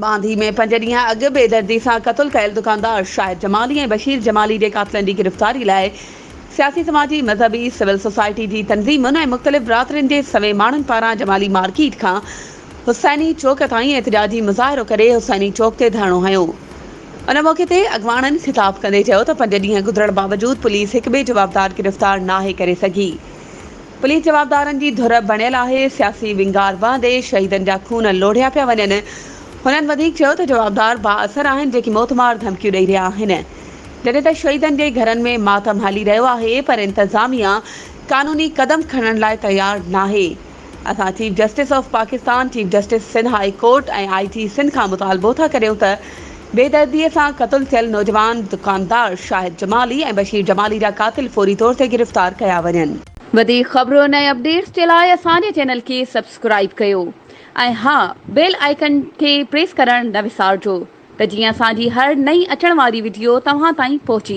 ٻانڌي ۾ پنج ڏينهن اڳ بيدردي سان قتل ڪيل دڪاندار شاهد جمالي ۽ بشير جمالي جي قاتلن جي گرفتاري لاء سياسي سماجي مذهبي سول سوسائٽي جي تنظيمن ۽ مختلف برادرين جي سوين ماڻهن پاران جمالي مارڪيٽ کان حسيني چوڪ تائين احتجاجي مظاهرو ڪري حسيني چوڪ تي ڌرڻو هنيو. ان موقعي تي اڳواڻن خطاب ڪندي چيو ته پنج ڏينهن گذرڻ باوجود پوليس هڪ به جوابدار گرفتار ناهي ڪري سگهي. پوليس جوابدارن جي ڌر بڻيل آهي، سياسي ونگار وهندي شهيدن جا خون لوڙهيا پيا وڃن. هنن وڌيڪ چيو ته جوابدار بااثر آهن جيڪي موتمار ڌمڪيون ڏئي رهيا آهن. جڏهن ته شهيدن جي گهرن ۾ ماتم هلي رهيو آهي پر انتظاميا قانوني قدم کڻڻ لاء تيار ناهي. اسان chief justice of Pakistan, chief justice Sindh high court ۽ I G Sindh کان مطالبو ٿا ڪريون ته بيدرديء سان قتل ٿيل نوجوان دڪاندار شاهد جمالي ۽ بشير جمالي جا قاتل فوري طور تي گرفتار ڪيا وڃن. وڌيڪ خبرن ۽ اپڊيٽس جي لاء اسان جي چينل کي سبسڪرائيب ڪيو ۽ ها بيل آئيڪن کي پريس ڪرڻ نه وسارجو ته جيئن اسان جي هر نئين اچڻ واري وڊيو توهان تائين پهچي.